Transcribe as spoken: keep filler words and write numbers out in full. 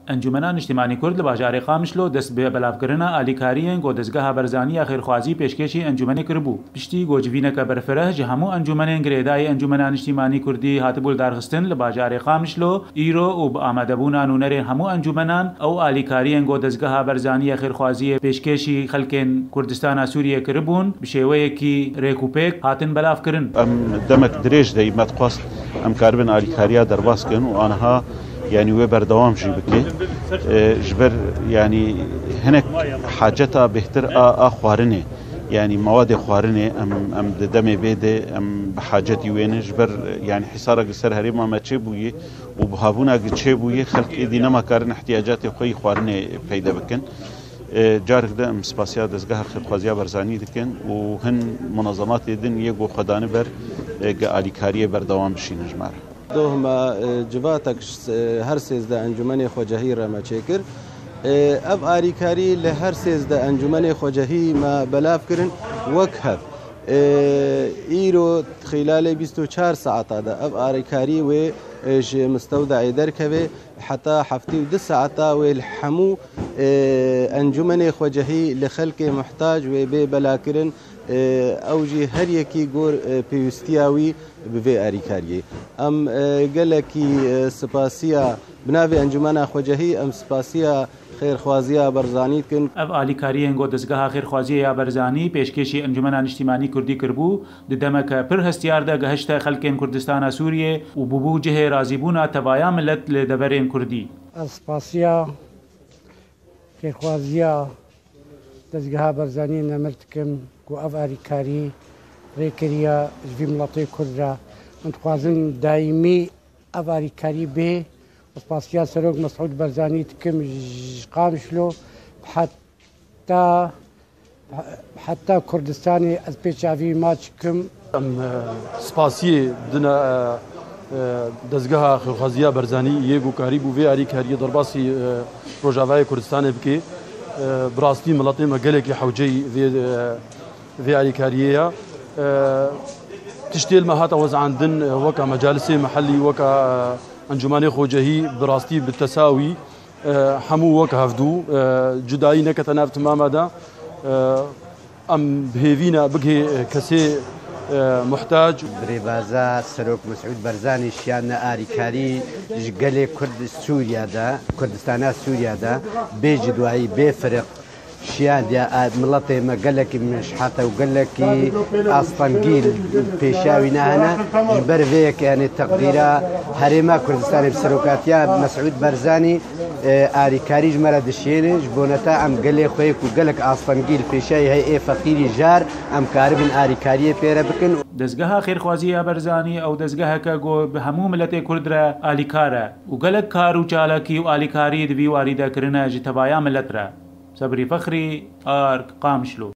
Encûmena Niştîmanî Kurd li bajarê Qamişlo dest bi belavkirina alîkariyên ku Dezgeha Berzanî ya Xêrxwazî pêşkêşî encûmenê kiribû. Piştî ku civîneke berfireh ji hemû encûmenên girêdayî Encûmena Niştîmanî Kurdî hatibû lidarxistin li bajarê Qamişlo, îro û bi amadebûna nûnerên hemû encûmenan, ew alîkariyên ku Dezgeha Berzanî ya Xêrxwaziyê pêşkêşî xelkên Kurdistana Sûriyê kiribûn, bi şêweyekî rêkûpêk hatin belavkirin. Em demek dirêj de me dixwest em karibin alîkariya derbas kin û aniha, yanî, wê berdewam jî bike. E, ji ber, yanî, hinek haceta bêhtir a, a xwarinê, yanî, mewadê xwarinê em, em di demê bê de em bi hacetî wê ne. Ji ber, yanî, hîsarek li ser herêma me çêbûye û buhabûna gi çêbûye, xelk êdî nema karin ihtiyacatê xwe yî xwarinê peyde bikin. E, carek de em spasiya Dezgeha Xêrxwaziya Berzanî dikin û hin munezematê din yê ku xwe dane ber, e, gi alîkariyê berdewam bişînin ji me re. Doh me, e, civatek ji, e, her sêzdeh encûmenê xwecehî re me çêkir. E, ev alîkarî li her sêzdeh encûmenê xwecehî me belav kirin wek hev. E, îro xîlalê bîst û çar saeta de ev alîkarî wê, e, ji mistewdeyê derkeve. Heta heftê û du saeta wê li hemû, e, encûmenê xwecehî li xelkê muhtac wê bê belakirin, e, ew jî her yekî gor, e, pêwîstiya wî bi vê alîkariyê. Em, e, gelekî, e, spasiya bi navê Encûmena Xwecehî, em spasiya Xêrxwaziya Berzanî dikin. Ev alîkariyên ku Dezgeha Xêrxwaziyê ya Berzanî pêşkêşî Encûmena Niştîmanî Kurdî kiribû, di demeke pir hestiyar de gehişte xelkên Kurdistana Sûriyê û bûbû cihê razîbûna tevaya milet li deverên Kurdî. Ez spasiya xêrxwaziya Dezgeha Berzanî nemir dikim ku ev alîkarî rêkiriya ji vî miletê Kurd re. Em dixwazin daîmî ev alîkarî bê. Ez spasiya Serok Mesûd Berzanî dikim ji Qamişlo heta Heta Kurdistanê ez pêşavî maç kim. Em, e, spasiyê dine, e, e, Dezgeha Xêrxwaziya Berzanî yê ku karîbû vê alîkariyê derbasî, e, Rojavayê Kurdistanê bike. E, bi rastî miletê me gelekî hewceyî vê, e, vê alîkariyê ya. E, tiştê li me hate wezandin, e, weka mecalisê mehellî, weka, e, encûmenê xwecehî bi rastî bi tesawî. E, hemû wek hevdû, e, cudayî nekete nav timama de. E, em bi hêvî ne bigihê kesê, e, muhtac. Birêvaza Serok Mesûd Berzanî şiyane arîkarî ji gelê Kurd Sûriye de, Kurdistana Sûriye de, bê cudayî, bê firiq şiyandiye, a, miletê me gelekî mişhate û gelekî astengî pêşiya wî ne hene. Ji ber vê yekê, yanî, teqdîra Herêma Kurdistanê bi serokatiya Mesûd Berzanî, e, arîkarî ji me re dişiyêne. Ji bo neta em gelê xwe yê ku gelek astengî li pêşiya wî heye, ê feqîrî jar, em karibin arîkariyê pê re bikin. Dezgeha Xêrxwazî ya Berzanî ew dezgeheke ku bi hemû miletê Kurd re alîkar e û gelek kar û çalakî û alîkarî di vî warî de kirine ji tevaya milet re. Sebrî Fexrî, Ark, Qamişlo.